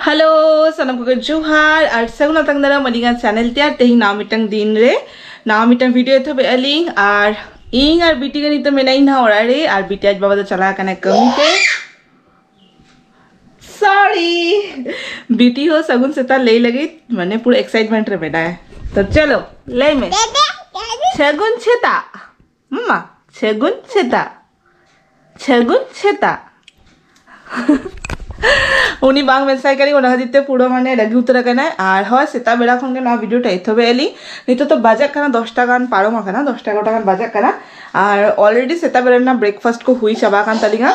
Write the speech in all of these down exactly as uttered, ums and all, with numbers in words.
Hello, ᱥᱟᱱᱟᱢ ᱠᱚᱜᱮ ᱡᱚᱦᱟᱨ ᱟᱨ ᱥᱟᱹᱜᱩᱱ ᱟᱛᱟᱝ ᱫᱟᱨᱟᱢ ᱟᱹᱞᱤᱧᱟᱜ ᱪᱮᱱᱮᱞ ᱛᱮ᱾ ᱟᱨ ᱛᱮᱦᱮᱧ ᱱᱟᱣᱟ ᱢᱤᱫᱴᱟᱝ ᱫᱤᱱ ᱨᱮ ᱱᱟᱣᱟ ᱢᱤᱫᱴᱟᱝ ᱵᱷᱤᱰᱤᱭᱳ ᱮᱛᱚᱦᱚᱵᱮᱫᱼᱟ ᱞᱤᱧ᱾ ᱟᱨ ᱤᱧ ᱟᱨ ᱵᱤᱴᱤ ᱜᱮ ᱱᱤᱛᱚᱜ ᱢᱮᱱᱟᱜ ᱤᱧ ᱱᱟᱦᱟᱜ ᱚᱲᱟᱜ ᱨᱮ, ᱟᱨ ᱵᱤᱴᱤ ᱟᱡ ᱵᱟᱵᱟ ᱫᱚ ᱪᱟᱞᱟᱣ ᱟᱠᱟᱱᱟᱭ ᱠᱟᱹᱢᱤ ᱛᱮ᱾ ᱥᱚᱨᱤ, ᱵᱤᱴᱤ ᱦᱚᱸ ᱥᱟᱹᱜᱩᱱ ᱥᱮᱛᱟᱜ ᱞᱟᱹᱭ ᱞᱟᱹᱜᱤᱫ ᱢᱟᱱᱮ ᱯᱩᱨᱟᱹ ᱮᱠᱥᱟᱭᱤᱴᱢᱮᱱᱴ ᱨᱮ ᱢᱮᱱᱟᱭᱟ᱾ ᱛᱚ ᱪᱚᱞᱚ ᱞᱟᱹᱭ ᱢᱮ, ᱥᱟᱹᱜᱩᱱ ᱥᱮᱛᱟᱜ ᱢᱟᱢᱟ, ᱥᱟᱹᱜᱩᱱ ᱥᱮᱛᱟᱜ, ᱥᱟᱹᱜᱩᱱ ᱥᱮᱛᱟᱜ᱾ ᱩᱱᱤ ᱵᱟᱝ ᱢᱮᱥᱟᱭ ᱠᱟᱹᱱᱟᱹᱧ, ᱚᱱᱟ ᱠᱷᱟᱹᱛᱤᱨ ᱛᱮ ᱯᱩᱨᱟᱹ ᱢᱟᱱᱮ ᱨᱟᱹᱜᱤ ᱩᱛᱟᱹᱨ ᱟᱠᱟᱱᱟᱭ᱾ ᱟᱨ ᱦᱳᱭ, ᱥᱮᱛᱟᱜ ᱵᱮᱲᱟ ᱠᱷᱚᱱ ᱜᱮ ᱱᱚᱣᱟ ᱵᱷᱤᱰᱤᱭᱳ ᱴᱟ ᱮᱛᱚᱦᱚᱵᱮᱫᱼᱟ ᱞᱤᱧ᱾ ᱱᱤᱛᱚᱜ ᱫᱚ ᱵᱟᱡᱟᱜ ᱠᱟᱱᱟ ᱫᱚᱥᱴᱟ ᱜᱟᱱ ᱯᱟᱨᱚᱢ ᱟᱠᱟᱱᱟ, ᱫᱚᱥᱴᱟ ᱮᱜᱟᱨᱚᱴᱟ ᱜᱟᱱ ᱵᱟᱡᱟᱜ ᱠᱟᱱᱟ᱾ ᱟᱨ ᱚᱞᱨᱮᱰᱤ ᱥᱮᱛᱟᱜ ᱵᱮᱲᱟ ᱨᱮᱱᱟᱜ ᱵᱨᱮᱠᱯᱷᱟᱥᱴ ᱠᱚ ᱦᱩᱭ ᱪᱟᱵᱟ ᱟᱠᱟᱱ ᱛᱟᱹᱞᱤᱧᱟ᱾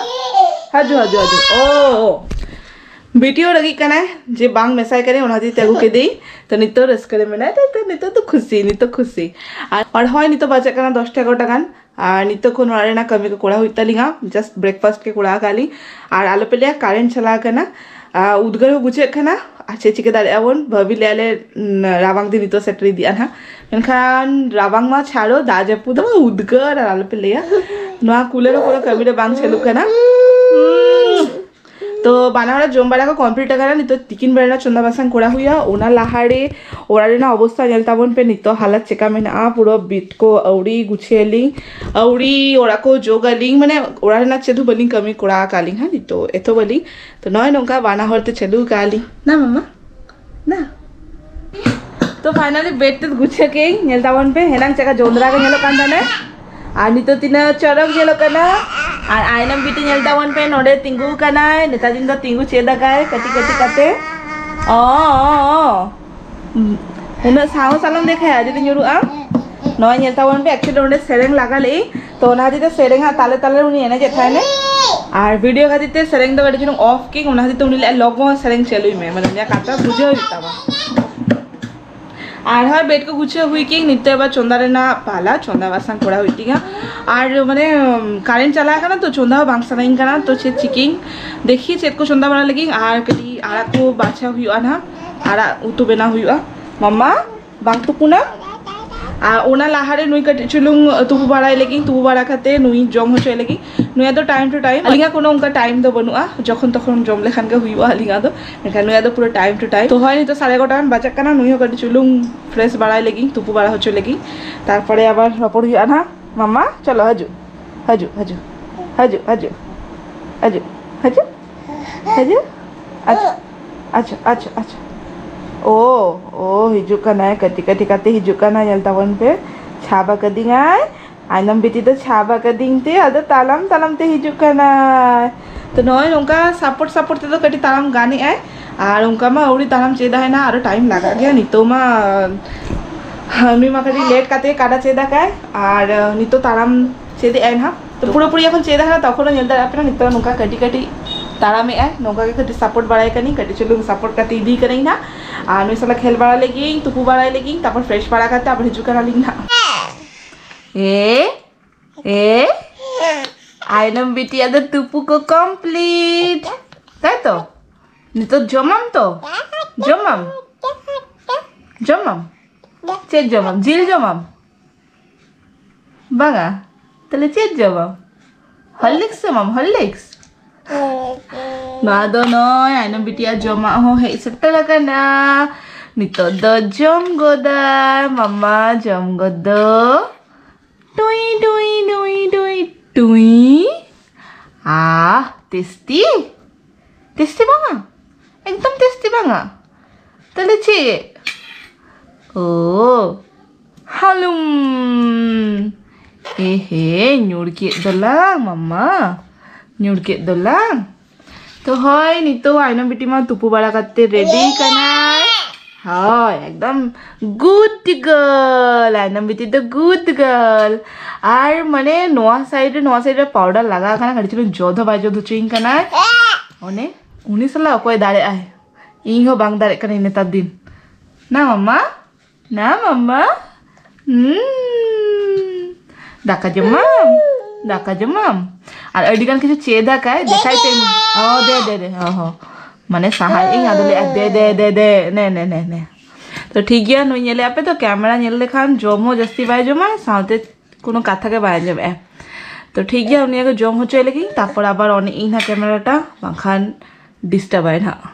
ᱦᱟᱡᱩ, ᱦᱟᱡᱩ, ᱦᱟᱡᱩ᱾ ᱳ, ᱳ᱾ ᱵᱤᱴᱤ ᱦᱚᱸ ᱨᱟᱹᱜᱤᱜ ᱠᱟᱱᱟᱭ ᱡᱮ ᱵᱟᱝ ᱢᱮᱥᱟᱭ ᱠᱟᱹᱱᱟᱹᱧ, ᱚᱱᱟ ᱠᱷᱟᱹᱛᱤᱨ ᱛᱮ ᱟᱹᱜᱩ ᱠᱮᱫᱮᱭᱟᱹᱧ᱾ ᱛᱚ ᱱᱤᱛᱚᱜ ᱨᱟᱹᱥᱠᱟᱹ ᱨᱮ ᱢᱮᱱᱟᱭ ᱛᱮ, ᱛᱚ ᱱᱤᱛᱚᱜ ᱫᱚ ᱠᱷᱩᱥᱤ, ᱱᱤᱛᱚᱜ ᱠᱷᱩᱥᱤ᱾ ᱟᱨ, ᱟᱨ ᱦᱳᱭ, ᱱᱤᱛᱚᱜ ᱵᱟᱡᱟᱜ ᱠᱟᱱᱟ ᱫᱚᱥᱴᱟ ᱮᱜᱟᱨᱚᱴᱟ ᱜᱟᱱ᱾ ᱟᱨ ᱱᱤᱛᱚᱜ ᱠᱷᱚᱱ ᱚᱲᱟᱜ ᱨᱮᱱᱟᱜ ᱠᱟᱹᱢᱤ ᱠᱚ ᱠᱚᱨᱟᱣ ᱦᱩᱭᱩᱜ ᱛᱟᱹᱞᱤᱧᱟ᱾ ᱡᱟᱥᱴ ᱵᱨᱮᱠᱯᱷᱟᱥᱴ ᱜᱮ ᱠᱚᱨᱟᱣ ᱟᱠᱟᱫ ᱞᱤᱧ᱾ ᱟᱨ ᱟᱞᱚᱯᱮ ᱞᱟᱹᱭᱟ, ᱠᱟᱨᱮᱱᱴ ᱪᱟᱞᱟᱣ ᱟᱠᱟᱱᱟ᱾ ᱟᱨ ᱩᱫᱽᱜᱟᱹᱨ ᱦᱚᱸ ᱵᱩᱡᱷᱟᱹᱜ ᱠᱟᱱᱟ᱾ ᱟᱨ ᱪᱮᱫ ᱪᱤᱠᱟᱹ ᱫᱟᱲᱮᱭᱟᱜᱼᱟ ᱵᱚᱱ, ᱵᱷᱟᱹᱵᱤ ᱞᱮᱭᱟ ᱞᱮ, ᱩᱸ, ᱨᱟᱵᱟᱝ ᱫᱤᱱ ᱱᱤᱛᱚᱜ ᱥᱮᱴᱮᱨ ᱤᱫᱤᱜᱼᱟ ᱱᱟᱦᱟᱜ᱾ ᱢᱮᱱᱠᱷᱟᱱ ᱨᱟᱵᱟᱝ ᱢᱟ ᱪᱷᱟᱲᱚ, ᱫᱟᱜ ᱡᱟᱹᱯᱩᱫ ᱫᱚ ᱩᱫᱽᱜᱟᱹᱨ, ᱟᱨ ᱟᱞᱚᱯᱮ ᱞᱟᱹᱭᱟ, ᱱᱚᱣᱟ ᱠᱩᱞᱟᱨ ᱦᱚᱸ ᱯᱩᱨᱟᱹ ᱠᱟᱹᱢᱤ ᱨᱮ ᱵᱟᱝ ᱪᱟᱹᱞᱩᱜ ᱠᱟᱱᱟ᱾ ᱩᱸ᱾ ᱛᱚ ᱵᱟᱱᱟ ᱦᱚᱲᱟᱜ ᱡᱚᱢ ᱵᱟᱲᱟ ᱠᱚ ᱠᱚᱢᱯᱞᱤᱴ ᱟᱠᱟᱱᱟ᱾ ᱱᱤᱛᱚᱜ ᱛᱤᱠᱤᱱ ᱵᱮᱲᱟ ᱨᱮᱱᱟᱜ ᱪᱚᱸᱫᱟ ᱵᱟᱥᱟᱝ ᱠᱚᱨᱟᱣ ᱦᱩᱭᱩᱜᱼᱟ᱾ ᱚᱱᱟ ᱞᱟᱦᱟᱨᱮ ᱚᱲᱟᱜ ᱨᱮᱱᱟᱜ ᱚᱵᱚᱥᱛᱟ ᱧᱮᱞ ᱛᱟᱵᱚᱱ ᱯᱮ, ᱱᱤᱛᱚᱜ ᱦᱟᱞᱟᱛ ᱪᱮᱠᱟ ᱢᱮᱱᱟᱜᱼᱟ᱾ ᱯᱩᱨᱟᱹ ᱵᱤᱛ ᱠᱚ ᱟᱹᱣᱲᱤ ᱜᱩᱪᱷᱟᱹᱭᱟᱞᱤᱧ, ᱟᱹᱣᱲᱤ ᱚᱲᱟᱜ ᱠᱚ ᱡᱚᱜᱟᱞᱤᱧ, ᱢᱟᱱᱮ ᱚᱲᱟᱜ ᱨᱮᱱᱟᱜ ᱪᱮᱫ ᱦᱚᱸ ᱵᱟᱹᱞᱤᱧ ᱠᱟᱹᱢᱤ ᱠᱚᱨᱟᱣ ᱟᱠᱟᱫ ᱞᱤᱧ ᱦᱟᱸᱜ, ᱱᱤᱛᱚᱜ ᱮᱛᱚᱦᱚᱵ ᱟᱹᱞᱤᱧ᱾ ᱛᱚ ᱱᱚᱜᱼᱚᱭ ᱱᱚᱝᱠᱟ ᱵᱟᱱᱟ ᱦᱚᱲ ᱛᱮ ᱪᱟᱹᱞᱩ ᱟᱠᱟᱫ ᱞᱤᱧ ᱱᱟ ᱢᱟᱢᱟ᱾ ᱱᱟ᱾ ᱛᱚ ᱯᱷᱟᱭᱱᱟᱞᱤ ᱵᱮᱰ ᱛᱮ ᱜᱩᱪᱷᱟᱹ ᱠᱮᱫᱟᱹᱧ, ᱧᱮᱞ ᱛᱟᱵᱚᱱ ᱯᱮ, ᱦᱮᱱᱟᱝ ᱪᱮᱠᱟ ᱡᱚᱸᱫᱽᱨᱟ ᱜᱮ ᱧᱮᱞᱚᱜ ᱠᱟᱱ ᱛᱟᱦᱮᱱᱟ, ᱟᱨ ᱱᱤᱛᱚᱜ ᱛᱤᱱᱟᱹᱜ ᱪᱚᱨᱚᱠ ᱧᱮᱞᱚᱜ ᱠᱟᱱᱟ᱾ ᱟᱨ ᱟᱭᱱᱚᱢ ᱵᱤᱴᱤ ᱧᱮᱞ ᱛᱟᱵᱚᱱ ᱯᱮ, ᱱᱚᱰᱮ ᱛᱤᱸᱜᱩ ᱠᱟᱱᱟᱭ, ᱱᱮᱛᱟᱨ ᱫᱤᱱ ᱫᱚ ᱛᱤᱸᱜᱩ ᱪᱮᱫ ᱟᱠᱟᱭ ᱠᱟᱹᱴᱤᱡ ᱠᱟᱹᱴᱤᱡ ᱠᱟᱛᱮ᱾ ᱚ, ᱚ, ᱚ᱾ ᱩᱱᱟᱹᱜ ᱥᱟᱦᱚᱥ ᱟᱞᱚᱢ ᱫᱮᱠᱷᱟᱭᱟ, ᱡᱩᱫᱤ ᱧᱩᱨᱩᱜᱼᱟ᱾ ᱱᱚᱣᱟ ᱧᱮᱞ ᱛᱟᱵᱚᱱ ᱯᱮ, actually ᱚᱸᱰᱮ ᱥᱮᱨᱮᱧ ᱞᱟᱜᱟ ᱞᱮᱫᱟᱹᱧ, ᱛᱚ ᱚᱱᱟ ᱠᱷᱟᱹᱛᱤᱨ ᱛᱮ ᱥᱮᱨᱮᱧ ᱦᱟᱸᱜ ᱛᱟᱞᱮ ᱛᱟᱞᱮ ᱩᱱᱤ ᱮᱱᱮᱡᱮᱫ ᱛᱟᱦᱮᱱᱮ, ᱟᱨ ᱵᱷᱤᱰᱤᱭᱳ ᱠᱷᱟᱹᱛᱤᱨ ᱛᱮ ᱥᱮᱨᱮᱧ ᱫᱚ ᱠᱟᱹᱴᱤᱡ ᱪᱩᱞᱩᱝ ᱚᱯᱷ ᱠᱮᱫᱟᱹᱧ, ᱚᱱᱟ ᱠᱷᱟᱹᱛᱤᱨ ᱛᱮ ᱩᱱᱤ ᱞᱟᱹᱭᱮᱫᱼᱟ, "ᱞᱚᱜᱚᱱ ᱥᱮᱨᱮᱧ ᱪᱟᱹᱞᱩᱭ ᱢᱮ", ᱢᱟᱱᱮ ᱩᱱᱤᱭᱟᱜ ᱠᱟᱛᱷᱟ ᱵᱩᱡᱷᱟᱹᱣ ᱦᱩᱭᱩᱜ ᱛᱟᱢᱟ᱾ ᱟᱨᱦᱚᱸ ᱵᱮᱰ ᱠᱚ ᱜᱩᱪᱷᱟᱹᱣ ᱦᱩᱭ ᱠᱮᱫᱟᱹᱧ, ᱱᱤᱛᱚᱜ ᱟᱵᱟᱨ ᱪᱚᱸᱫᱟ ᱨᱮᱱᱟᱜ ᱯᱟᱞᱟ, ᱪᱚᱸᱫᱟ ᱵᱟᱥᱟᱝ ᱠᱚᱨᱟᱣ ᱦᱩᱭᱩᱜ ᱛᱤᱧᱟ᱾ ᱟᱨ ᱢᱟᱱᱮ ᱠᱟᱨᱮᱱᱴ ᱪᱟᱞᱟᱣ ᱟᱠᱟᱱᱟ ᱛᱚ, ᱪᱚᱸᱫᱟ ᱦᱚᱸ ᱵᱟᱝ ᱥᱟᱱᱟᱧ ᱠᱟᱱᱟ᱾ ᱛᱚ ᱪᱮᱫ ᱪᱤᱠᱟᱹᱧ, ᱫᱮᱠᱷᱤ ᱪᱮᱫ ᱠᱚ ᱪᱚᱸᱫᱟ ᱵᱟᱲᱟ ᱞᱟᱹᱜᱤᱫ᱾ ᱟᱨ ᱠᱟᱹᱴᱤᱡ ᱟᱲᱟᱜ ᱠᱚ ᱵᱟᱪᱷᱟᱣ ᱦᱩᱭᱩᱜᱼᱟ ᱱᱟᱦᱟᱜ, ᱟᱲᱟᱜ ᱩᱛᱩ ᱵᱮᱱᱟᱣ ᱦᱩᱭᱩᱜᱼᱟ᱾ ᱢᱟᱢᱟ, ᱵᱟᱝ ᱛᱩᱯᱩᱱᱟ? ᱟᱨ ᱚᱱᱟ ᱞᱟᱦᱟᱨᱮ ᱱᱩᱭ ᱠᱟᱹᱴᱤᱡ ᱪᱩᱞᱩᱝ ᱛᱩᱯᱩ ᱵᱟᱲᱟᱭ ᱞᱟᱹᱜᱤᱫ, ᱛᱩᱯᱩ ᱵᱟᱲᱟ ᱠᱟᱛᱮ ᱱᱩᱭ ᱡᱚᱢ ᱦᱚᱪᱚᱭ ᱞᱟᱹᱜᱤᱫ᱾ ᱱᱩᱭᱟᱜ ᱫᱚ time to time, ᱟᱹᱞᱤᱧᱟᱜ ᱠᱳᱱᱳ ᱚᱱᱠᱟ time ᱫᱚ ᱵᱟᱹᱱᱩᱜᱼᱟ, ᱡᱚᱠᱷᱚᱱ ᱛᱚᱠᱷᱚᱱ ᱡᱚᱢ ᱞᱮᱠᱷᱟᱱ ᱜᱮ ᱦᱩᱭᱩᱜᱼᱟ ᱟᱹᱞᱤᱧᱟᱜ ᱫᱚ᱾ ᱢᱮᱱᱠᱷᱟᱱ ᱱᱩᱭᱟᱜ ᱫᱚ ᱯᱩᱨᱟᱹ time to time᱾ ᱛᱚ ᱦᱳᱭ, ᱱᱤᱛᱚᱜ ᱥᱟᱲᱮ ᱮᱜᱟᱨᱚᱴᱟ ᱜᱟᱱ ᱵᱟᱡᱟᱜ ᱠᱟᱱᱟ, ᱱᱩᱭ ᱦᱚᱸ ᱠᱟᱹᱴᱤᱡ ᱪᱩᱞᱩᱝ fresh ᱵᱟᱲᱟᱭ ᱞᱟᱹᱜᱤᱫ, ᱛᱩᱯᱩ ᱵᱟᱲᱟ ᱦᱚᱪᱚ ᱞᱟᱹᱜᱤᱫ, ᱛᱟᱨᱯᱚᱨᱮ ᱟᱵᱟᱨ ᱨᱚᱯᱚᱲ ᱦᱩᱭᱩᱜᱼᱟ ᱱᱟᱦᱟᱜ᱾ ᱢᱟᱢᱟ, ᱪᱚᱞᱚ ᱦᱤᱡᱩᱜ, ᱦᱤᱡᱩᱜ, ᱦᱤᱡᱩᱜ, ᱦᱤᱡᱩᱜ, ᱦᱤᱡᱩᱜ, ᱦᱤᱡᱩᱜ, ᱦᱤᱡᱩᱜ, ᱦᱤᱡᱩᱜ᱾ ᱟᱪᱪᱷᱟ, ᱟᱪᱪᱷᱟ, ᱟᱪᱪᱷᱟ, ᱟᱪᱪᱷᱟ᱾ ᱳ, ᱳ, ᱦᱤᱡᱩᱜ ᱠᱟᱱᱟᱭ, ᱠᱟᱹᱴᱤᱡ ᱠᱟᱹᱴᱤᱡ ᱠᱟᱛᱮ ᱦᱤᱡᱩᱜ ᱠᱟᱱᱟᱭ, ᱧᱮᱞ ᱛᱟᱵᱚᱱ ᱯᱮ᱾ ᱪᱷᱟᱵ ᱟᱠᱟᱫᱤᱧᱟᱭ, ᱟᱭᱱᱚᱢ ᱵᱤᱴᱤ ᱫᱚ ᱪᱷᱟᱵ ᱟᱠᱟᱫᱤᱧ ᱛᱮ ᱟᱫᱚ ᱛᱟᱲᱟᱢ ᱛᱟᱲᱟᱢ ᱛᱮ ᱦᱤᱡᱩᱜ ᱠᱟᱱᱟᱭ᱾ ᱛᱚ ᱱᱚᱜᱼᱚᱭ ᱱᱚᱝᱠᱟ support support ᱛᱮᱫᱚ ᱠᱟᱹᱴᱤᱡ ᱛᱟᱲᱟᱢ ᱜᱟᱱᱮᱜᱼᱟᱭ᱾ ᱟᱨ ᱚᱱᱠᱟ ᱢᱟ ᱟᱹᱣᱨᱤ ᱛᱟᱲᱟᱢ ᱪᱮᱫ ᱟᱭ ᱱᱟ, ᱟᱨᱚ time ᱞᱟᱜᱟᱜ ᱜᱮᱭᱟ᱾ ᱱᱤᱛᱚᱜ ᱢᱟ ᱱᱩᱭ ᱢᱟ ᱠᱟᱹᱴᱤᱡ late ᱠᱟᱛᱮ ᱠᱟᱰᱟ ᱪᱮᱫ ᱟᱠᱟᱭ, ᱟᱨ ᱱᱤᱛᱚᱜ ᱛᱟᱲᱟᱢ ᱪᱮᱫ ᱮᱜᱼᱟᱭ ᱱᱟᱦᱟᱜ᱾ ᱛᱚ ᱯᱩᱨᱟᱹᱯᱩᱨᱤ ᱡᱚᱠᱷᱚᱱ ᱪᱮᱫ ᱟᱠᱟᱱᱟ ᱛᱚᱠᱷᱚᱱ ᱦᱚᱸ ᱧᱮᱞ ᱫᱟᱲᱮᱭᱟᱜ ᱯᱮ ᱱᱤᱛᱚᱜ ᱱᱚᱝᱠᱟ ᱠᱟᱹᱴᱤᱡ ᱠᱟᱹᱴᱤᱡ ᱛᱟᱲᱟᱢᱮᱜᱼᱟᱭ᱾ ᱱᱚᱝᱠᱟ ᱜᱮ ᱠᱟᱹᱴᱤᱡ support ᱵᱟᱲᱟᱭ ᱠᱟᱹᱱᱟᱹᱧ, ᱠᱟᱹᱴᱤᱡ ᱪᱩᱞᱩᱝ support ᱠᱟᱛᱮ ᱤᱫᱤ ᱠᱟᱹᱱᱟᱹᱧ ᱱᱟᱦᱟᱜ᱾ ᱟᱨ ᱱᱩᱭ ᱥᱟᱞᱟᱜ ᱠᱷᱮᱞ ᱵᱟᱲᱟ ᱞᱮᱜᱤᱧ, ᱛᱩᱯᱩ ᱵᱟᱲᱟᱭ ᱞᱮᱜᱤᱧ, ᱛᱟᱨᱯᱚᱨ fresh ᱵᱟᱲᱟ ᱠᱟᱛᱮ ᱟᱵᱟᱨ ᱦᱤᱡᱩᱜ ᱠᱟᱱᱟᱞᱤᱧ ᱱᱟᱦᱟᱜ᱾ ᱮ, ᱮ, ᱟᱭᱱᱚᱢ ᱵᱤᱴᱤᱭᱟᱜ ᱫᱚ ᱛᱩᱯᱩ ᱠᱚ complete᱾ ᱛᱟᱭ ᱛᱚ? ᱱᱤᱛᱚᱜ ᱡᱚᱢᱟᱢ ᱛᱚ? ᱡᱚᱢᱟᱢ? ᱡᱚᱢᱟᱢ? ᱪᱮᱫ ᱡᱚᱢᱟᱢ? ᱡᱤᱞ ᱡᱚᱢᱟᱢ? ᱵᱟᱝᱟ? ᱛᱟᱦᱞᱮ ᱪᱮᱫ ᱡᱚᱢᱟᱢ? Horlicks ᱡᱚᱢᱟᱢ? Horlicks? ᱱᱚᱣᱟ ᱫᱚ ᱱᱚᱜᱼᱚᱭ ᱟᱭᱱᱚᱢ ᱵᱤᱴᱤᱭᱟᱜ ᱡᱚᱢᱟᱜ ᱦᱚᱸ ᱦᱮᱡ ᱥᱮᱴᱮᱨ ᱟᱠᱟᱱᱟ᱾ ᱱᱤᱛᱚᱜ ᱫᱚ ᱡᱚᱢ ᱜᱚᱫᱟᱭ, ᱢᱟᱢᱟ ᱡᱚᱢ ᱜᱚᱫ ᱫᱚ᱾ ᱴᱩᱭ, ᱴᱩᱭ, ᱴᱩᱭ, ᱴᱩᱭ, ᱴᱩᱭ᱾ ᱟᱦ, tasty? Tasty ᱵᱟᱝᱟ? ᱮᱠᱫᱚᱢ tasty ᱵᱟᱝᱟ? ᱛᱟᱦᱞᱮ ᱪᱮᱫ? ᱳ, ᱦᱟᱞᱩᱢ᱾ ᱮ ᱦᱮ, ᱧᱩᱨ ᱠᱮᱫ ᱫᱚᱞᱟᱝ, ᱢᱟᱢᱟ᱾ ᱧᱩᱨ ᱠᱮᱫ ᱫᱚᱞᱟᱝ᱾ ᱛᱚ ᱦᱳᱭ, ᱱᱤᱛᱚᱜ ᱟᱭᱱᱚᱢ ᱵᱤᱴᱤ ᱢᱟ ᱛᱩᱯᱩ ᱵᱟᱲᱟ ᱠᱟᱛᱮ ready ᱠᱟᱱᱟᱭ᱾ ᱦᱳᱭ, ᱮᱠᱫᱚᱢ good girl᱾ ᱟᱭᱱᱚᱢ ᱵᱤᱴᱤ ᱫᱚ good girl᱾ ᱟᱨ ᱢᱟᱱᱮ ᱱᱚᱣᱟ side ᱨᱮ, ᱱᱚᱣᱟ side ᱨᱮ powder ᱞᱟᱜᱟᱣ ᱠᱟᱱᱟ, ᱠᱟᱹᱴᱤᱡ ᱪᱩᱞᱩᱝ ᱡᱚᱫ ᱦᱚᱸ ᱵᱟᱭ ᱡᱚᱫ ᱦᱚᱪᱚᱭᱤᱧ ᱠᱟᱱᱟᱭ᱾ ᱚᱱᱮ ᱩᱱᱤ ᱥᱟᱞᱟᱜ ᱚᱠᱚᱭ ᱫᱟᱲᱮᱜᱼᱟᱭ? ᱤᱧ ᱦᱚᱸ ᱵᱟᱝ ᱫᱟᱲᱮᱜ ᱠᱟᱹᱱᱟᱹᱧ ᱱᱮᱛᱟᱨ ᱫᱤᱱ᱾ ᱱᱟ ᱢᱟᱢᱟ, ᱱᱟ ᱢᱟᱢᱟ᱾ ᱦᱩᱸ᱾ ᱫᱟᱠᱟ ᱡᱚᱢᱟᱢ? ᱫᱟᱠᱟ ᱡᱚᱢᱟᱢ? ᱟᱨ ᱟᱹᱰᱤ ᱜᱟᱱ ᱠᱤᱪᱷᱩ ᱪᱮᱫ ᱟᱠᱟᱭ, ᱫᱮᱠᱷᱟᱭ ᱯᱮ᱾ ᱚ, ᱫᱮ, ᱫᱮ, ᱫᱮ᱾ ᱚ ᱦᱚ᱾ ᱢᱟᱱᱮ ᱥᱟᱦᱟᱭ ᱤᱧ, ᱟᱫᱚ ᱞᱟᱹᱭᱟ, "ᱫᱮ, ᱫᱮ, ᱫᱮ, ᱫᱮ, ᱱᱮ, ᱱᱮ, ᱱᱮ, ᱱᱮ᱾" ᱛᱚ ᱛᱚ ᱴᱷᱤᱠ ᱜᱮᱭᱟ, ᱱᱩᱭ ᱧᱮᱞᱮ ᱟᱯᱮ ᱛᱚ, ᱠᱮᱢᱮᱨᱟ ᱧᱮᱞ ᱞᱮᱠᱷᱟᱱ ᱡᱚᱢ ᱦᱚᱸ ᱡᱟᱹᱥᱛᱤ ᱵᱟᱭ ᱡᱚᱢᱟ, ᱥᱟᱶᱛᱮ ᱠᱳᱱᱳ ᱠᱟᱛᱷᱟ ᱜᱮ ᱵᱟᱭ ᱟᱸᱡᱚᱢᱮᱜᱼᱟ᱾ ᱛᱚ ᱴᱷᱤᱠ ᱜᱮᱭᱟ, ᱩᱱᱤ ᱟᱜᱮ ᱡᱚᱢ ᱦᱚᱪᱚᱭ ᱞᱟᱹᱜᱤᱫ, ᱛᱟᱨᱯᱚᱨ ᱟᱵᱟᱨ ᱚᱱ ᱤᱧ ᱦᱟᱸᱜ ᱠᱮᱢᱮᱨᱟᱴᱟ, ᱵᱟᱝᱠᱷᱟᱱ ᱰᱤᱥᱴᱟᱵ ᱟᱭ ᱱᱟᱦᱟᱜ᱾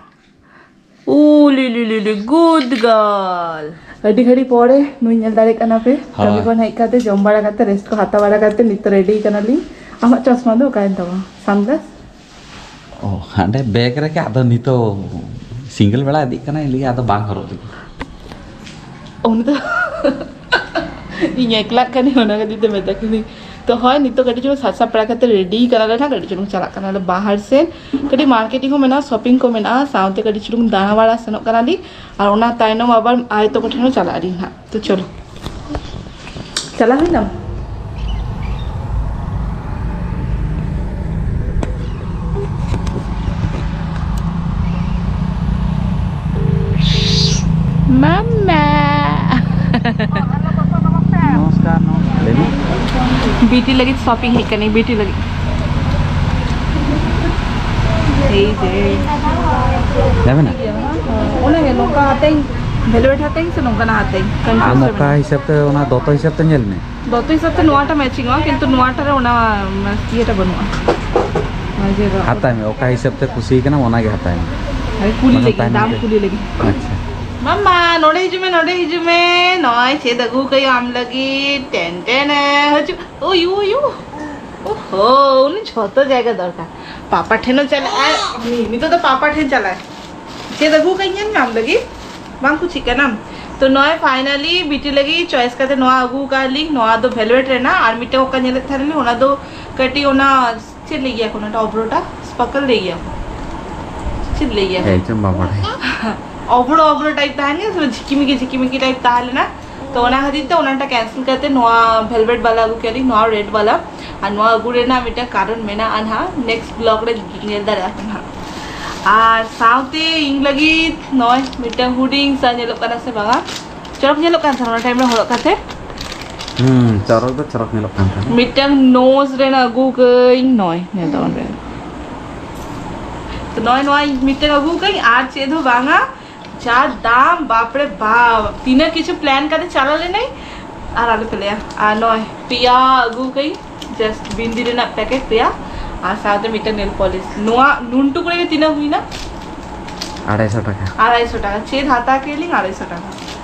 ᱩ ᱞᱤ ᱞᱤ ᱞᱤ ᱞᱤ, good girl᱾ ᱟᱹᱰᱤ ᱜᱷᱟᱹᱲᱤ ᱯᱚᱨᱮ ᱱᱩᱭ ᱧᱮᱞ ᱫᱟᱲᱮᱭᱟᱜ ᱠᱟᱱᱟ ᱯᱮ᱾ ᱦᱳᱭ᱾ ᱠᱟᱹᱢᱤ ᱠᱷᱚᱱ ᱦᱮᱡ ᱠᱟᱛᱮ, ᱡᱚᱢ ᱵᱟᱲᱟ ᱠᱟᱛᱮ, ᱨᱮᱥᱴ ᱠᱚ ᱦᱟᱛᱟᱣ ᱵᱟᱲᱟ ᱠᱟᱛᱮ ᱱᱤᱛᱚᱜ ᱨᱮᱰᱤ ᱠᱟᱱᱟᱞᱤᱧ᱾ ᱟᱢᱟᱜ ᱪᱚᱥᱢᱟ ᱫᱚ ᱚᱠᱟᱭᱮᱱ ᱛᱟᱢᱟ? ᱥᱟᱱᱜᱞᱟᱥ? ᱚ, ᱦᱟᱸᱰᱮ ᱵᱮᱜᱽ ᱨᱮᱜᱮ᱾ ᱟᱫᱚ ᱱᱤᱛᱚᱜ ᱥᱤᱝᱜᱮᱞ ᱵᱮᱲᱟ ᱤᱫᱤᱜ ᱠᱟᱱᱟᱭ, ᱞᱟᱹᱭᱟ ᱟᱫᱚ ᱵᱟᱝ ᱦᱚᱨᱚᱜ ᱞᱟᱹᱜᱤᱫ᱾ ᱩᱱᱤ ᱫᱚ ᱤᱧ ᱮᱠᱞᱟᱜ ᱠᱟᱹᱱᱟᱹᱧ, ᱚᱱᱟ ᱠᱷᱟᱹᱛᱤᱨ ᱛᱮ ᱢᱮᱛᱟ ᱠᱟᱹᱱᱟᱹᱧ᱾ ᱛᱚ ᱦᱳᱭ, ᱱᱤᱛᱚᱜ ᱠᱟᱹᱴᱤᱡ ᱪᱩᱞᱩᱝ ᱥᱟᱡᱟᱣ ᱥᱟᱯᱲᱟᱣ ᱠᱟᱛᱮ ᱨᱮᱰᱤ ᱠᱟᱱᱟᱞᱮ ᱱᱟᱜ, ᱠᱟᱹᱴᱤᱡ ᱪᱩᱞᱩᱝ ᱪᱟᱞᱟᱜ ᱠᱟᱱᱟᱞᱮ ᱵᱟᱦᱟᱨ ᱥᱮᱱ, ᱠᱟᱹᱴᱤᱡ ᱢᱟᱨᱠᱮᱴᱤᱝ ᱦᱚᱸ ᱢᱮᱱᱟᱜᱼᱟ, ᱥᱚᱯᱤᱝ ᱠᱚ ᱢᱮᱱᱟᱜᱼᱟ, ᱥᱟᱶᱛᱮ ᱠᱟᱹᱴᱤᱡ ᱪᱩᱞᱩᱝ ᱫᱟᱬᱟ ᱵᱟᱲᱟ ᱥᱮᱱᱚᱜ ᱠᱟᱱᱟᱞᱤᱧ᱾ ᱟᱨ ᱚᱱᱟ ᱛᱟᱭᱱᱚᱢ ᱟᱵᱟᱨ ᱟᱭ ᱛᱟᱠᱚ ᱴᱷᱮᱱ ᱦᱚᱸ ᱪᱟᱞᱟᱜ ᱟᱹᱞᱤᱧ ᱱᱟᱜ᱾ ᱛᱚ ᱪᱚᱞᱚ, ᱪᱟᱞᱟᱣ ᱦᱩᱭᱱᱟᱢ? ᱢᱟᱢᱟ᱾ ᱱᱚᱢᱚᱥᱠᱟᱨ, ᱱᱚᱢᱚᱥᱠᱟᱨ᱾ ᱞᱟᱹᱭ ᱢᱮ᱾ ᱵᱤᱴᱤ ᱞᱟᱹᱜᱤᱫ ᱥᱚᱯᱤᱝ ᱦᱮᱡ ᱠᱟᱹᱱᱟᱹᱧ, ᱵᱤᱴᱤ ᱞᱟᱹᱜᱤᱫ᱾ ᱮᱭ ᱡᱮ᱾ ᱧᱟᱢᱮᱱᱟ? ᱚᱱᱟᱜᱮ, ᱱᱚᱝᱠᱟ ᱦᱟᱛᱟᱧ, ᱵᱷᱮᱞᱵᱷᱮᱴ ᱦᱟᱛᱟᱧ ᱥᱮ ᱱᱚᱝᱠᱟᱱᱟᱜ ᱦᱟᱛᱟᱧ? ᱟᱢ ᱚᱠᱟ ᱦᱤᱥᱟᱹᱵ ᱛᱮ, ᱚᱱᱟ ᱫᱚᱛᱚ ᱦᱤᱥᱟᱹᱵ ᱛᱮ ᱧᱮᱞ ᱢᱮ᱾ ᱫᱚᱛᱚ ᱦᱤᱥᱟᱹᱵ ᱛᱮ ᱱᱚᱣᱟᱴᱟ ᱢᱮᱪᱤᱝᱚᱜᱼᱟ, ᱠᱤᱱᱛᱩ ᱱᱚᱣᱟᱴᱟ ᱨᱮ ᱚᱱᱟ, ᱚᱱᱟ ᱤᱭᱟᱹᱴᱟ ᱵᱟᱹᱱᱩᱜᱼᱟ᱾ ᱚᱱᱟ ᱡᱮ ᱦᱟᱛᱟᱭ ᱢᱮ, ᱚᱠᱟ ᱦᱤᱥᱟᱹᱵ ᱛᱮ ᱠᱩᱥᱤ ᱠᱟᱱᱟ ᱚᱱᱟ ᱜᱮ ᱦᱟᱛᱟᱭ ᱢᱮ᱾ ᱦᱳᱭ, ᱠᱩᱞᱤ ᱵᱟᱠᱷᱟᱱ ᱞᱟᱹᱜᱤᱫ, ᱛᱟᱭᱱᱚᱢ ᱫᱟᱢ ᱛᱮ ᱠᱩᱞᱤ ᱞᱟᱹᱜᱤᱫ᱾ ᱟᱪᱪᱷᱟ᱾ ᱢᱟᱢᱟ, ᱱᱚᱰᱮ ᱦᱤᱡᱩᱜ ᱢᱮ, ᱱᱚᱰᱮ ᱦᱤᱡᱩᱜ ᱢᱮ᱾ ᱱᱚᱜᱼᱚᱭ ᱪᱮᱫ ᱟᱹᱜᱩ ᱠᱟᱭᱟ ᱟᱢ ᱞᱟᱹᱜᱤᱫ᱾ ᱴᱮᱱ ᱴᱮᱱ, ᱦᱤᱡᱩᱜ᱾ ᱳᱭ, ᱳᱭ, ᱳᱭ᱾ ᱳᱦᱳ, ᱩᱱᱤ ᱡᱷᱚᱛᱚ ᱡᱟᱭᱜᱟ ᱫᱚᱨᱠᱟᱨ᱾ ᱯᱟᱯᱟ ᱴᱷᱮᱱ ᱦᱚᱸ ᱪᱟᱞᱟᱜᱼᱟᱭ᱾ ᱩᱱᱤ ᱱᱤᱛᱚᱜ ᱫᱚ ᱯᱟᱯᱟ ᱴᱷᱮᱱ ᱪᱟᱞᱟᱜᱼᱟᱭ᱾ ᱪᱮᱫ ᱟᱹᱜᱩ ᱠᱟᱜ ᱧᱮᱞ ᱢᱮ ᱟᱢ ᱞᱟᱹᱜᱤᱫ? ᱵᱟᱝ ᱠᱩᱥᱤᱜ ᱠᱟᱱᱟᱢ? ᱛᱚ ᱱᱚᱜᱼᱚᱭ finally ᱵᱤᱴᱤ ᱞᱟᱹᱜᱤᱫ choice ᱠᱟᱛᱮ ᱱᱚᱣᱟ ᱟᱹᱜᱩ ᱠᱟᱜ ᱞᱤᱧ᱾ ᱱᱚᱣᱟ ᱫᱚ velvet ᱨᱮᱱᱟᱜ, ᱟᱨ ᱢᱤᱫᱴᱮᱱ ᱚᱠᱟ ᱧᱮᱞᱮᱫ ᱛᱟᱦᱮᱱᱟᱞᱤᱧ, ᱚᱱᱟ ᱫᱚ ᱠᱟᱹᱴᱤᱡ ᱚᱱᱟ ᱪᱮᱫ ᱞᱟᱹᱭ ᱜᱮᱭᱟ ᱠᱚ ᱚᱱᱟᱴᱟ, ᱚᱵᱨᱚᱴᱟ, sparkle ᱞᱟᱹᱭ ᱜᱮᱭᱟ ᱠᱚ᱾ ᱪᱮᱫ ᱞᱟᱹᱭ ᱜᱮᱭᱟ ᱠᱚ? ᱮᱭ ᱪᱚᱝ ᱵᱟᱵᱟ ᱨᱮ᱾ ᱚᱵᱨᱚ ᱚᱵᱨᱚ type ᱛᱟᱦᱮᱱ ᱜᱮᱭᱟ ᱥᱮ, ᱡᱷᱤᱠᱤᱢᱤᱠᱤ ᱡᱷᱤᱠᱤᱢᱤᱠᱤ type ᱛᱟᱦᱮᱸ ᱞᱮᱱᱟ᱾ ᱛᱚ ᱚᱱᱟ ᱠᱷᱟᱹᱛᱤᱨ ᱛᱮ ᱚᱱᱟᱴᱟ cancel ᱠᱟᱛᱮ ᱱᱚᱣᱟ velvet ᱵᱟᱞᱟ ᱟᱹᱜᱩ ᱠᱮᱫ ᱞᱤᱧ, ᱱᱚᱣᱟ red ᱵᱟᱞᱟ᱾ ᱟᱨ ᱱᱚᱣᱟ ᱟᱹᱜᱩ ᱨᱮᱱᱟᱜ ᱢᱤᱫᱴᱟᱝ ᱠᱟᱨᱚᱱ ᱢᱮᱱᱟᱜᱼᱟ ᱱᱟᱦᱟᱜ, next vlog ᱨᱮ ᱧᱮᱞ ᱫᱟᱲᱮᱭᱟᱜᱼᱟ ᱯᱮ ᱱᱟᱦᱟᱜ᱾ ᱟᱨ ᱥᱟᱶᱛᱮ ᱤᱧ ᱞᱟᱹᱜᱤᱫ ᱱᱚᱜᱼᱚᱭ ᱢᱤᱫᱴᱟᱝ ᱦᱩᱰᱤᱧ ᱥᱟ ᱧᱮᱞᱚᱜ ᱠᱟᱱᱟ ᱥᱮ ᱵᱟᱝᱟ? ᱪᱚᱨᱚᱠ ᱧᱮᱞᱚᱜ ᱠᱟᱱ ᱛᱟᱦᱮᱱᱟ ᱚᱱᱟ time ᱨᱮ ᱦᱚᱨᱚᱜ ᱠᱟᱛᱮ᱾ ᱦᱩᱸ, ᱪᱚᱨᱚᱠ ᱫᱚ ᱪᱚᱨᱚᱠ ᱧᱮᱞᱚᱜ ᱠᱟᱱ ᱛᱟᱦᱮᱱᱟ᱾ ᱢᱤᱫᱴᱟᱝ nose ᱨᱮᱱᱟᱜ ᱟᱹᱜᱩ ᱠᱟᱹᱧ, ᱱᱚᱜᱼᱚᱭ ᱧᱮᱞ ᱛᱟᱵᱚᱱ ᱯᱮ᱾ ᱛᱚ ᱱᱚᱜᱼᱚᱭ ᱱᱚᱣᱟ ᱢᱤᱫᱴᱟᱝ ᱟᱹᱜᱩ ᱠᱟᱹᱧ, ᱟᱨ ᱪᱮᱫ ᱦᱚᱸ ᱵᱟᱝᱟ, ᱡᱟ ᱫᱟᱢ, ᱵᱟᱯ ᱨᱮ ᱵᱟᱯ, ᱛᱤᱱᱟᱹᱜ ᱠᱤᱪᱷᱩ ᱯᱞᱟᱱ ᱠᱟᱛᱮ ᱪᱟᱞᱟᱣ ᱞᱮᱱᱟᱹᱧ᱾ ᱟᱨ ᱟᱞᱚᱯᱮ ᱞᱟᱹᱭᱟ, ᱟᱨ ᱱᱚᱜᱼᱚᱭ ᱯᱮᱭᱟ ᱟᱹᱜᱩ ᱠᱟᱹᱧ, ᱡᱟᱥᱴ ᱵᱤᱱᱫᱤ ᱨᱮᱱᱟᱜ ᱯᱮᱠᱮᱴ ᱯᱮᱭᱟ, ᱟᱨ ᱥᱟᱶᱛᱮ ᱢᱤᱫᱴᱮᱱ ᱱᱮᱞ ᱯᱚᱞᱤᱥ᱾ ᱱᱚᱣᱟ ᱱᱩᱱᱴᱩ ᱠᱚᱨᱮ ᱜᱮ ᱛᱤᱱᱟᱹᱜ ᱦᱩᱭᱱᱟ? ᱟᱲᱟᱭᱥᱚ ᱴᱟᱠᱟ᱾ ᱟᱲᱟᱭᱥᱚ ᱴᱟᱠᱟ, ᱪᱮᱫ ᱦᱟᱛᱟᱣ ᱠᱮᱫ ᱞᱤᱧ ᱟᱲᱟᱭᱥᱚ ᱴᱟᱠᱟ᱾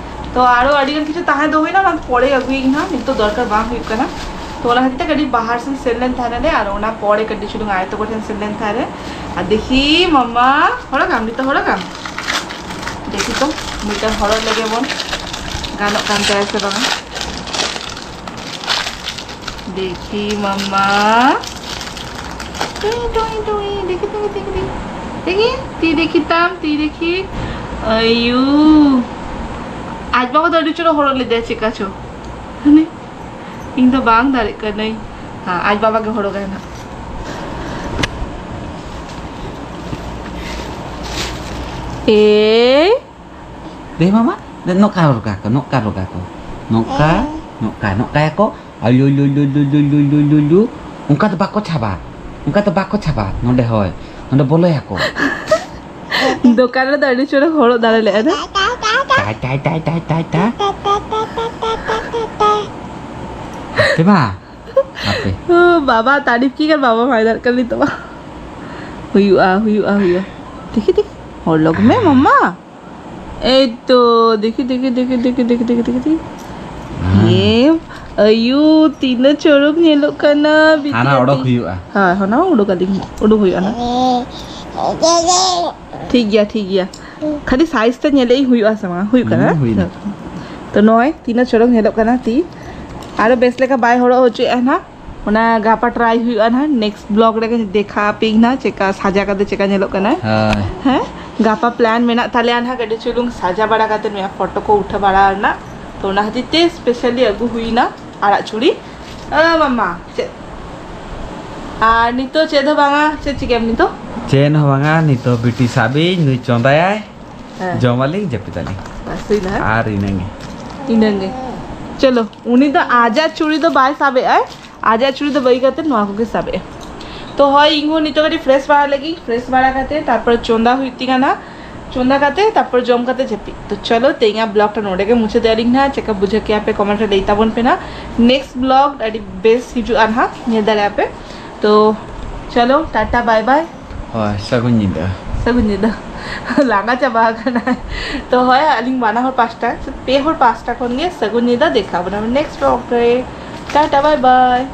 ᱛᱚ ᱟᱨᱚ ᱟᱹᱰᱤ ᱜᱟᱱ ᱠᱤᱪᱷᱩ ᱛᱟᱦᱮᱸ ᱫᱚ ᱦᱩᱭᱱᱟ, ᱚᱱᱟ ᱯᱚᱨᱮ ᱟᱹᱜᱩᱭᱟᱹᱧ ᱦᱟᱸᱜ, ᱱᱤᱛᱚᱜ ᱫᱚᱨᱠᱟᱨ ᱵᱟᱝ ᱦᱩᱭᱩᱜ ᱠᱟᱱᱟ᱾ ᱛᱚ ᱚᱱᱟ ᱠᱷᱟᱹᱛᱤᱨ ᱛᱮ ᱠᱟᱹᱴᱤᱡ ᱵᱟᱦᱟᱨ ᱥᱮᱱ ᱥᱮᱱ ᱞᱮᱱ ᱛᱟᱦᱮᱱᱟᱞᱮ, ᱟᱨ ᱚᱱᱟ ᱯᱚᱨᱮ ᱠᱟᱹᱴᱤᱡ ᱪᱩᱞᱩᱝ ᱟᱭᱳ ᱛᱟᱠᱚ ᱴᱷᱮᱱ ᱥᱮᱱ ᱞᱮᱱ ᱛᱟᱦᱮᱱᱟᱞᱮ᱾ ᱟᱨ ᱫᱮᱠᱷᱤ ᱢᱟᱢᱟ, ᱦᱚᱨᱚᱜᱟᱢ ᱱᱤᱛᱚᱜ, ᱦᱚᱨᱚᱜᱟᱢ? ᱫᱮᱠᱷᱤ ᱛᱚ, ᱢᱤᱫᱴᱟᱝ ᱦᱚᱨᱚᱜ ᱞᱮᱜᱮ ᱵᱚᱱ, ᱜᱟᱱᱚᱜ ᱠᱟᱱ ᱛᱟᱭᱟ ᱥᱮ ᱵᱟᱝᱟ᱾ ᱫᱮᱠᱷᱤ ᱢᱟᱢᱟ, ᱴᱩᱭ, ᱴᱩᱭ, ᱴᱩᱭ, ᱫᱮᱠᱷᱤ, ᱫᱮᱠᱷᱤ, ᱫᱮᱠᱷᱤ, ᱫᱮᱠᱷᱤ, ᱫᱮᱠᱷᱤ, ᱛᱤ ᱫᱮᱠᱷᱤ ᱛᱟᱢ, ᱛᱤ ᱫᱮᱠᱷᱤ᱾ ᱟᱭᱩ, ᱟᱡ ᱵᱟᱵᱟ ᱫᱚ ᱟᱹᱰᱤ ᱪᱚᱨᱚᱠ ᱦᱚᱨᱚᱜ ᱞᱮᱫᱟᱭ, ᱪᱮᱠᱟ ᱪᱚ᱾ ᱦᱟᱱᱮ, ᱤᱧ ᱫᱚ ᱵᱟᱝ ᱫᱟᱲᱮᱜ ᱠᱟᱹᱱᱟᱹᱧ᱾ ᱦᱮᱸ, ᱟᱡ ᱵᱟᱵᱟ ᱜᱮ ᱦᱚᱨᱚᱜᱟᱭ ᱱᱟᱜ᱾ ᱮᱭ᱾ ᱫᱮ ᱢᱟᱢᱟ, ᱫᱮ ᱱᱚᱝᱠᱟ ᱨᱚᱜᱟ ᱠᱚ, ᱱᱚᱝᱠᱟ ᱨᱚᱜᱟ ᱠᱚ᱾ ᱱᱚᱝᱠᱟ, ᱱᱚᱝᱠᱟ, ᱱᱚᱝᱠᱟᱭᱟᱠᱚ᱾ ᱟᱭᱩ, ᱞᱩ, ᱞᱩ, ᱞᱩ᱾ ᱚᱱᱠᱟ ᱫᱚ ᱵᱟᱠᱚ ᱪᱷᱟᱵᱟ᱾ ᱚᱱᱠᱟ ᱫᱚ ᱵᱟᱠᱚ ᱪᱷᱟᱵᱟ᱾ ᱱᱚᱰᱮ ᱦᱳᱭ᱾ ᱱᱚᱰᱮ ᱵᱚᱞᱚᱭᱟᱠᱚ᱾ ᱫᱚᱠᱟᱱ ᱨᱮᱫᱚ ᱟᱹᱰᱤ ᱪᱚᱨᱚᱠ ᱦᱚᱨᱚᱜ ᱫᱟᱲᱮ ᱞᱮᱫᱼᱟ ᱫᱚ᱾ ᱴᱟᱭ, ᱴᱟᱭ, ᱴᱟᱭ, ᱴᱟᱭ, ᱴᱟᱭ, ᱴᱟᱭ᱾ ᱦᱟᱯᱮ ᱢᱟ᱾ ᱦᱟᱯᱮ᱾ ᱳ, ᱵᱟᱵᱟ ᱛᱟᱹᱨᱤᱯ ᱠᱤ ᱠᱟᱨ ᱵᱟᱵᱟ ᱯᱷᱟᱭᱫᱟ ᱠᱟᱱ ᱱᱤᱛᱚᱜ ᱢᱟ᱾ ᱦᱩᱭᱩᱜᱼᱟ, ᱦᱩᱭᱩᱜᱼᱟ, ᱦᱩᱭᱩᱜᱼᱟ᱾ ᱫᱮᱠᱷᱤ, ᱫᱮᱠᱷᱤ᱾ ᱦᱚᱨᱚᱜᱽ ᱢᱮ, ᱢᱟᱢᱟ᱾ ᱮᱭ ᱛᱚ, ᱫᱮᱠᱷᱤ, ᱫᱮᱠᱷᱤ, ᱫᱮᱠᱷᱤ᱾ ᱦᱮᱸ᱾ ᱮ, ᱟᱭᱩ, ᱛᱤᱱᱟᱹᱜ ᱪᱚᱨᱚᱠ ᱧᱮᱞᱚᱜ ᱠᱟᱱᱟ ᱵᱷᱤᱛᱨᱤ ᱦᱟᱱᱟ ᱚᱰᱚᱠ ᱨᱮ᱾ ᱦᱩᱭᱩᱜᱼᱟ᱾ ᱦᱳᱭ, ᱦᱟᱱᱟ ᱩᱰᱩᱠ ᱟᱹᱞᱤᱧ, ᱩᱰᱩᱠ ᱦᱩᱭᱩᱜᱼᱟ ᱱᱟ᱾ ᱴᱷᱤᱠ ᱜᱮᱭᱟ, ᱴᱷᱤᱠ ᱜᱮᱭᱟ᱾ ᱠᱷᱟᱹᱞᱤ ᱥᱟᱭᱤᱡ ᱛᱮ ᱧᱮᱞᱮᱫ ᱤᱧ ᱦᱩᱭᱩᱜᱼᱟ ᱥᱮ ᱵᱟᱝ ᱦᱩᱭᱩᱜ ᱠᱟᱱᱟ᱾ ᱦᱩᱸ, ᱦᱩᱭᱱᱟ᱾ ᱛᱚ ᱱᱚᱜᱼᱚᱭ ᱛᱤᱱᱟᱹᱜ ᱪᱚᱨᱚᱠ ᱧᱮᱞᱚᱜ ᱠᱟᱱᱟ ᱛᱤ᱾ ᱟᱨᱚ ᱵᱮᱥ ᱞᱮᱠᱟ ᱵᱟᱭ ᱦᱚᱨᱚᱜ ᱦᱚᱪᱚᱭᱮᱫᱼᱟ ᱱᱟᱦᱟᱜ᱾ ᱚᱱᱟ ᱜᱟᱯᱟ ᱴᱨᱟᱭ ᱦᱩᱭᱩᱜᱼᱟ ᱱᱟᱦᱟᱜ᱾ ᱱᱮᱠᱥᱴ ᱵᱞᱚᱜ ᱨᱮᱜᱮ ᱫᱮᱠᱷᱟ ᱟᱯᱮᱭᱟᱹᱧ ᱱᱟᱦᱟᱜ, ᱪᱮᱠᱟ ᱥᱟᱡᱟ ᱠᱟᱛᱮ ᱪᱮᱠᱟ ᱧᱮᱞᱚᱜ ᱠᱟᱱᱟ᱾ ᱦᱳᱭ᱾ ᱦᱮᱸ, ᱜᱟᱯᱟ ᱯᱞᱟᱱ ᱢᱮᱱᱟᱜ ᱛᱟᱞᱮᱭᱟ ᱱᱟᱦᱟᱜ, ᱠᱟᱹᱴᱤᱡ ᱪᱩᱞᱩᱝ ᱥᱟᱡᱟ ᱵᱟᱲᱟ ᱠᱟᱛᱮ ᱱᱚᱣᱟ ᱯᱷᱳᱴᱳ ᱠᱚ ᱩᱴᱷᱟᱹ ᱵᱟᱲᱟ ᱨᱮᱱᱟᱜ᱾ ᱛᱚ ᱚᱱᱟ ᱠᱷᱟᱹᱛᱤᱨ ᱛᱮ ᱥᱯᱮᱥᱟᱞᱤ ᱟᱹᱜᱩ ᱦᱩᱭᱱᱟ ᱟᱨᱟᱜ ᱪᱩᱲᱤ᱾ ᱚ ᱢᱟᱢᱟ, ᱪᱮᱫ? ᱟᱨ ᱱᱤᱛᱚᱜ ᱪᱮᱫ ᱦᱚᱸ ᱵᱟᱝᱟ᱾ ᱪᱮᱫ ᱪᱤᱠᱟᱹᱭᱟᱢ ᱱᱤᱛᱚᱜ? ᱪᱮᱫ ᱦᱚᱸ ᱵᱟᱝᱟ, ᱱᱤᱛᱚᱜ ᱵᱤᱴᱤ ᱥᱟᱵ ᱤᱧ, ᱱᱩᱭ ᱪᱚᱸᱫᱟᱭᱟᱭ, ᱦᱮᱸ᱾ ᱡᱚᱢᱟᱞᱤᱧ, ᱡᱟᱹᱯᱤᱫᱟᱞᱤᱧ᱾ ᱵᱟᱥ, ᱦᱩᱭᱱᱟ, ᱦᱮᱸ? ᱟᱨ ᱤᱱᱟᱹᱜᱮ᱾ ᱤᱱᱟᱹᱜᱮ᱾ ᱪᱚᱞᱚ, ᱩᱱᱤ ᱫᱚ ᱟᱡᱟᱜ ᱪᱩᱲᱤ ᱫᱚ ᱵᱟᱭ ᱥᱟᱵᱮᱜᱼᱟᱭ, ᱟᱡᱟᱜ ᱪᱩᱲᱤ ᱫᱚ ᱵᱟᱹᱜᱤ ᱠᱟᱛᱮ ᱱᱚᱣᱟ ᱠᱚᱜᱮ ᱥᱟᱵᱮᱜᱼᱟᱭ᱾ ᱛᱚ ᱦᱳᱭ, ᱤᱧ ᱦᱚᱸ ᱱᱤᱛᱚᱜ ᱠᱟᱹᱴᱤᱡ ᱯᱷᱨᱮᱥ ᱵᱟᱲᱟ ᱞᱟᱹᱜᱤᱫ, ᱯᱷᱨᱮᱥ ᱵᱟᱲᱟ ᱠᱟᱛᱮ ᱛᱟᱨᱯᱚᱨ ᱪᱚᱸᱫᱟ ᱦᱩᱭᱩᱜ ᱛᱤᱧᱟ ᱱᱟᱜ᱾ ᱪᱚᱸᱫᱟ ᱠᱟᱛᱮ ᱛᱟᱨᱯᱚᱨ ᱡᱚᱢ ᱠᱟᱛᱮ ᱡᱟᱹᱯᱤᱫ᱾ ᱛᱚ ᱪᱚᱞᱚ, ᱛᱮᱦᱮᱧᱟᱜ ᱵᱞᱚᱜ ᱴᱟ ᱱᱚᱰᱮ ᱜᱮ ᱢᱩᱪᱟᱹᱫ ᱟᱹᱞᱤᱧ ᱱᱟᱦᱟᱜ᱾ ᱪᱮᱠᱟ ᱵᱩᱡᱷᱟᱹᱣ ᱠᱮᱜᱼᱟ ᱯᱮ, ᱠᱚᱢᱮᱱᱴ ᱨᱮ ᱞᱟᱹᱭ ᱛᱟᱵᱚᱱ ᱯᱮ ᱱᱟᱦᱟᱜ᱾ ᱱᱮᱠᱥᱴ ᱵᱞᱚᱜ ᱟᱹᱰᱤ ᱵᱮᱥ ᱦᱤᱡᱩᱜᱼᱟ ᱱᱟᱦᱟᱜ, ᱧᱮᱞ ᱫᱟᱲᱮᱭᱟᱜᱼᱟ ᱯᱮ᱾ ᱛᱚ ᱪᱚᱞᱚ, ᱴᱟᱴᱟ, ᱵᱟᱭ ᱵᱟᱭ᱾ ᱦᱳᱭ, ᱥᱟᱹᱜᱩᱱ ᱧᱤᱫᱟᱹ᱾ ᱥᱟᱹᱜᱩᱱ ᱧᱤᱫᱟᱹ᱾ ᱞᱟᱸᱜᱟ ᱪᱟᱵᱟ ᱟᱠᱟᱱᱟᱭ᱾ ᱛᱚ ᱦᱳᱭ, ᱟᱹᱞᱤᱧ ᱵᱟᱱᱟ ᱦᱚᱲ ᱯᱟᱥᱴᱟ, ᱯᱮ ᱦᱚᱲ ᱯᱟᱥᱴᱟ ᱠᱷᱚᱱ ᱜᱮ ᱥᱟᱹᱜᱩᱱ ᱧᱤᱫᱟᱹ᱾ ᱫᱮᱠᱷᱟ ᱵᱚᱱᱟ ᱱᱮᱠᱥᱴ ᱵᱞᱚᱜ ᱨᱮ᱾ ᱴᱟᱴᱟ, ᱵᱟᱭ ᱵᱟᱭ᱾